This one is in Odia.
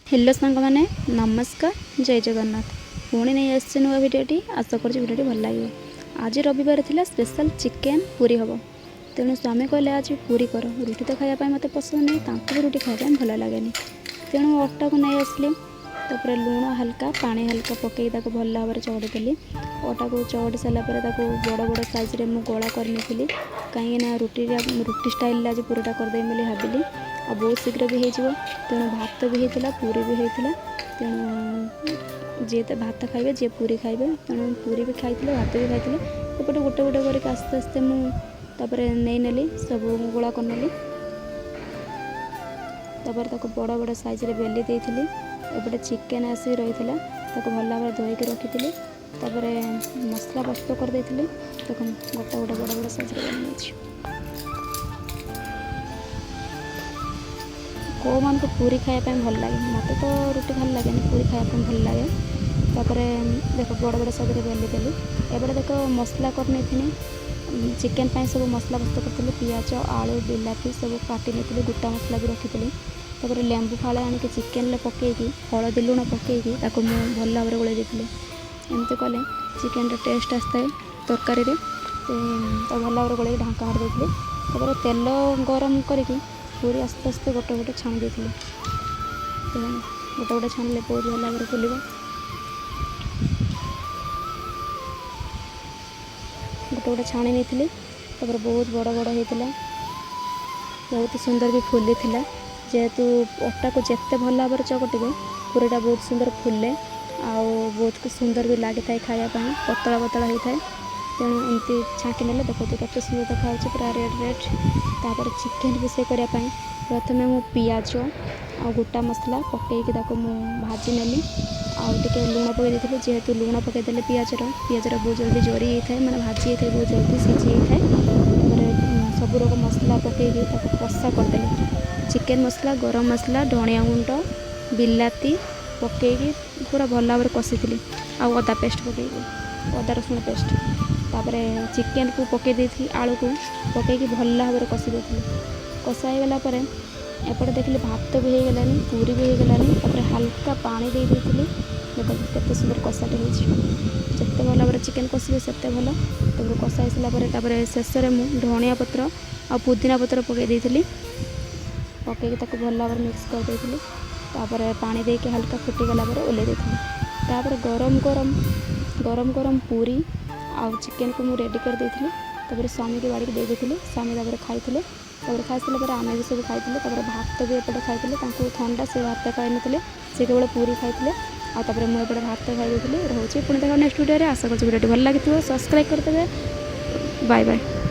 ହ୍ୟାଲୋ ସାଙ୍ଗମାନେ, ନମସ୍କାର, ଜୟ ଜଗନ୍ନାଥ। ପୁଣି ନେଇ ଆସିଛି ନୂଆ ଭିଡ଼ିଓଟି। ଆଶା କରୁଛି ଭିଡ଼ିଓଟି ଭଲ ଲାଗିବ। ଆଜି ରବିବାର ଥିଲା, ସ୍ପେଶାଲ୍ ଚିକେନ୍ ପୁରୀ ହେବ। ତେଣୁ ସ୍ୱାମୀ କହିଲେ, ଆଜି ପୁରୀ କର। ରୁଟି ତ ଖାଇବା ପାଇଁ ମୋତେ ପସନ୍ଦ ନାହିଁ, ତାଙ୍କୁ ବି ରୁଟି ଖାଇବା ପାଇଁ ଭଲ ଲାଗେନି। ତେଣୁ ଅଟାକୁ ନେଇ ଆସିଲି। ତାପରେ ଲୁଣ ହାଲକା, ପାଣି ହାଲକା ପକାଇ ତାକୁ ଭଲ ଭାବରେ ଚକଟି ଦେଲି। ଅଟାକୁ ଚକଟି ସାରିଲା ପରେ ତାକୁ ବଡ଼ ବଡ଼ ସାଇଜ୍ରେ ମୁଁ ଗୋଳା କରିନେଇଥିଲି, କାହିଁକିନା ରୁଟିଟା ରୁଟି ଷ୍ଟାଇଲ୍ରେ ଆଜି ପୁରୀଟା କରିଦେବି ବୋଲି ଭାବିଲି। ଆଉ ବହୁତ ଶୀଘ୍ର ବି ହେଇଯିବ। ତେଣୁ ଭାତ ବି ହେଇଥିଲା, ପୁରୀ ବି ହେଇଥିଲା। ତେଣୁ ଯିଏ ତ ଭାତ ଖାଇବେ, ଯିଏ ପୁରୀ ଖାଇବେ, ତେଣୁ ପୁରୀ ବି ଖାଇଥିଲେ, ଭାତ ବି ଖାଇଥିଲେ। ଏପଟେ ଗୋଟେ ଗୋଟେ କରିକି ଆସ୍ତେ ଆସ୍ତେ ମୁଁ ତାପରେ ନେଇନେଲି, ସବୁ ଗୋଳା କରିନେଲି। ତାପରେ ତାକୁ ବଡ଼ ବଡ଼ ସାଇଜ୍ରେ ବେଲି ଦେଇଥିଲି। ଏପଟେ ଚିକେନ୍ ଆସିକି ରହିଥିଲା, ତାକୁ ଭଲ ଭାବରେ ଧୋଇକି ରଖିଥିଲି। ତାପରେ ମସଲା ପ୍ରସ୍ତୁତ କରିଦେଇଥିଲି। ଦେଖନ୍ତୁ, ଗୋଟେ ଗୋଟେ ବଡ଼ ବଡ଼ ସାଇଜ୍ରେ ବନେଇଛି। କେଉଁମାନଙ୍କୁ ପୁରୀ ଖାଇବା ପାଇଁ ଭଲ ଲାଗେ? ମୋତେ ତ ରୁଟି ଭଲ ଲାଗେନି, ପୁରୀ ଖାଇବା ପାଇଁ ଭଲ ଲାଗେ। ତାପରେ ଦେଖ, ବଡ଼ ବଡ଼ ସାଇଜ୍ରେ ବେଲି ଦେଲି। ଏପଟେ ଦେଖ, ମସଲା କରିନେଇଥିଲି। ଚିକେନ୍ ପାଇଁ ସବୁ ମସଲା ପ୍ରସ୍ତୁତ କରିଥିଲି। ପିଆଜ, ଆଳୁ, ବିଲାତି ସବୁ କାଟି ନେଇଥିଲି, ଗୋଟା ମସଲା ବି ରଖିଥିଲି। ତାପରେ ଲେମ୍ବୁ ଫାଳେ ଆଣିକି ଚିକେନ୍ରେ ପକାଇକି, ହଳଦୀ ଲୁଣ ପକାଇକି ତାକୁ ମୁଁ ଭଲ ଭାବରେ ଗୋଳେଇ ଦେଇଥିଲି। ଏମିତି କଲେ ଚିକେନ୍ର ଟେଷ୍ଟ ଆସିଥାଏ ତରକାରୀରେ। ତ ଭଲ ଭାବରେ ଗୋଳେଇକି ଢାଙ୍କା ମାରି ଦେଇଥିଲି। ତାପରେ ତେଲ ଗରମ କରିକି ପୁରୀ ଆସ୍ତେ ଆସ୍ତେ ଗୋଟେ ଗୋଟେ ଛାଣି ଦେଇଥିଲି। ତେଣୁ ଗୋଟେ ଗୋଟେ ଛାଣିଲେ ବହୁତ ଭଲ ଭାବରେ ଫୁଲିବ। ଗୋଟେ ଗୋଟେ ଛାଣି ନେଇଥିଲି। ତାପରେ ବହୁତ ବଡ଼ ବଡ଼ ହେଇଥିଲା, ବହୁତ ସୁନ୍ଦର ବି ଫୁଲିଥିଲା। ଯେହେତୁ ଅଟାକୁ ଯେତେ ଭଲ ଭାବରେ ଚକଟିବେ, ପୁରୀଟା ବହୁତ ସୁନ୍ଦର ଫୁଲେ ଆଉ ବହୁତ ସୁନ୍ଦର ବି ଲାଗିଥାଏ ଖାଇବା ପାଇଁ, ପତଳା ପତଳା ହେଇଥାଏ। ତେଣୁ ଏମିତି ଛାଙ୍କି ନେଲେ ଦେଖନ୍ତୁ କେତେ ସୁନ୍ଦର ଦେଖାଯାଉଛି, ପୁରା ରେଡ଼୍ ରେଡ଼୍। ତାପରେ ଚିକେନ୍ ରୋଷେଇ କରିବା ପାଇଁ ପ୍ରଥମେ ମୁଁ ପିଆଜ ଆଉ ଗୋଟା ମସଲା ପକାଇକି ତାକୁ ମୁଁ ଭାଜି ନେଲି ଆଉ ଟିକେ ଲୁଣ ପକାଇ ଦେଇଥିଲି। ଯେହେତୁ ଲୁଣ ପକାଇଦେଲେ ପିଆଜର ବହୁତ ଜଲ୍ଦି ଜରି ହେଇଥାଏ, ମାନେ ଭାଜି ହେଇଥାଏ, ବହୁତ ଜଲ୍ଦି ସିଝି ହେଇଥାଏ। ତାପରେ ସବୁ ରକମ ମସଲା ପକାଇକି ତାକୁ କଷା କରିଦେଲି। ଚିକେନ୍ ମସଲା, ଗରମ ମସଲା, ଧଣିଆ ଗୁଣ୍ଡ, ବିଲାତି ପକାଇକି ପୁରା ଭଲ ଭାବରେ କଷିଥିଲି ଆଉ ଅଦା ପେଷ୍ଟ ପକାଇକି, ଅଦା ରସୁଣ ପେଷ୍ଟ। ତାପରେ ଚିକେନ୍କୁ ପକାଇ ଦେଇଥିଲି, ଆଳୁକୁ ପକାଇକି ଭଲ ଭାବରେ କଷି ଦେଇଥିଲି। କଷା ହେଇଗଲା ପରେ ଏପଟେ ଦେଖିଲି ଭାତ ବି ହେଇଗଲାଣି, ପୁରୀ ବି ହେଇଗଲାଣି। ତାପରେ ହାଲକା ପାଣି ଦେଇ ଦେଇଥିଲି। ଦେଖନ୍ତୁ କେତେ ସୁନ୍ଦର କଷାଟେ ହେଇଛି। ଯେତେ ଭଲ ଭାବରେ ଚିକେନ୍ କଷିବେ, ସେତେ ଭଲ। ତାପରେ କଷା ହେଇସାରିଲା ପରେ ତାପରେ ଶେଷରେ ମୁଁ ଧଣିଆ ପତ୍ର ଆଉ ପୁଦିନା ପତ୍ର ପକାଇ ଦେଇଥିଲି। ପକାଇକି ତାକୁ ଭଲ ଭାବରେ ମିକ୍ସ କରିଦେଇଥିଲି। ତାପରେ ପାଣି ଦେଇକି ହାଲକା ଫୁଟିଗଲା ପରେ ଓହ୍ଲେଇ ଦେଇଥିଲି। ତାପରେ ଗରମ ଗରମ ଗରମ ଗରମ ପୁରୀ ଆଉ ଚିକେନ୍କୁ ମୁଁ ରେଡ଼ି କରିଦେଇଥିଲି। ତାପରେ ସ୍ୱାମୀକି ବାଢ଼ିକି ଦେଇ ଦେଇଥିଲି। ସ୍ୱାମୀ ତାପରେ ଖାଇଥିଲେ। ତାପରେ ଖାଇସାରିଲା ପରେ ଆମେ ବି ସବୁ ଖାଇଥିଲୁ। ତାପରେ ଭାତ ବି ଏପଟେ ଖାଇଥିଲେ। ତାଙ୍କୁ ଥଣ୍ଡା, ସେ ଭାତ ଖାଇନଥିଲେ, ସେ କେବଳ ପୁରୀ ଖାଇଥିଲେ। ଆଉ ତାପରେ ମୁଁ ଏପଟେ ଭାତ ଖାଇ ଦେଇଥିଲି। ରହୁଛି, ପୁଣି ଦେଖା ନେକ୍ସଟ ଭିଡ଼ିଓରେ। ଆଶା କରୁଛି ଭିଡ଼ିଓଟି ଭଲ ଲାଗିଥିବ। ସବସ୍କ୍ରାଇବ୍ କରିଦେବେ। Bye bye.